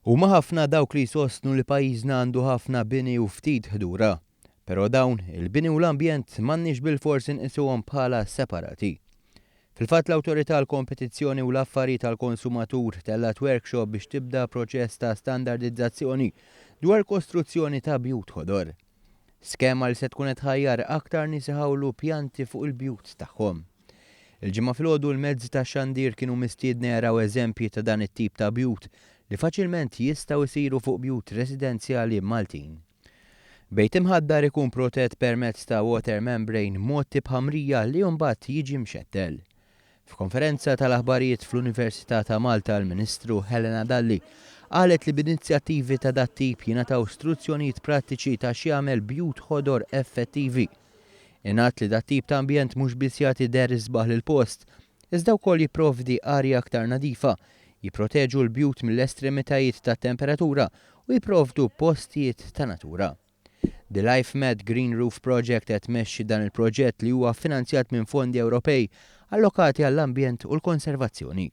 Huma ħafna dawk li jsostnu li pajjiżna għandu ħafna bini u ftit ħdura. Però dawn, il-bini u l-ambjent m'għandniex bilfors inqisuhom bħala separati. Fil-fatt l-Awtorità għall-Kompetizzjoni u l-Affarijiet għall-Konsumatur tellgħet workshop biex tibda proċess ta' standardizzazzjoni dwar kostruzzjoni ta' bjut ħodor. Skema li se tkun qed tħajjar aktar nies iħawlu pjanti fuq il-bjut tagħhom. Il-Ġimgħa filgħodu l-mezzi tax-xandir kienu mistiedna jaraw eżempji ta' dan it-tip ta' bjut li faċilment jistgħu jsiru fuq bjut residenzjali Maltin. Bejt imħaddar ikun protett permezz ta' water membrane mgħotti b'ħamrija li mbagħad jiġi mxettel. F'konferenza tal-aħbarijiet fl-Università ta' Malta l-Ministru Helena Dalli qalet li b'inizjattivi ta' dat-tip jingħataw struzzjonijiet prattiċi ta' x'jagħmel bjut ħodor effettivi. Ingħad li dat-tip ta' ambjent mhux biss jagħti dehra isbaħ lill-post, iżda wkoll jipprovdi arja aktar nadifa, jipproteġu l-bjut mill-estremitajiet tat-temperatura u jipprovdu postijiet ta' natura. The LifeMed Green Roof Project qed tmexxi dan il-proġett li huwa finanzjat minn fondi Ewropej allokati għall-ambjent u l-konservazzjoni.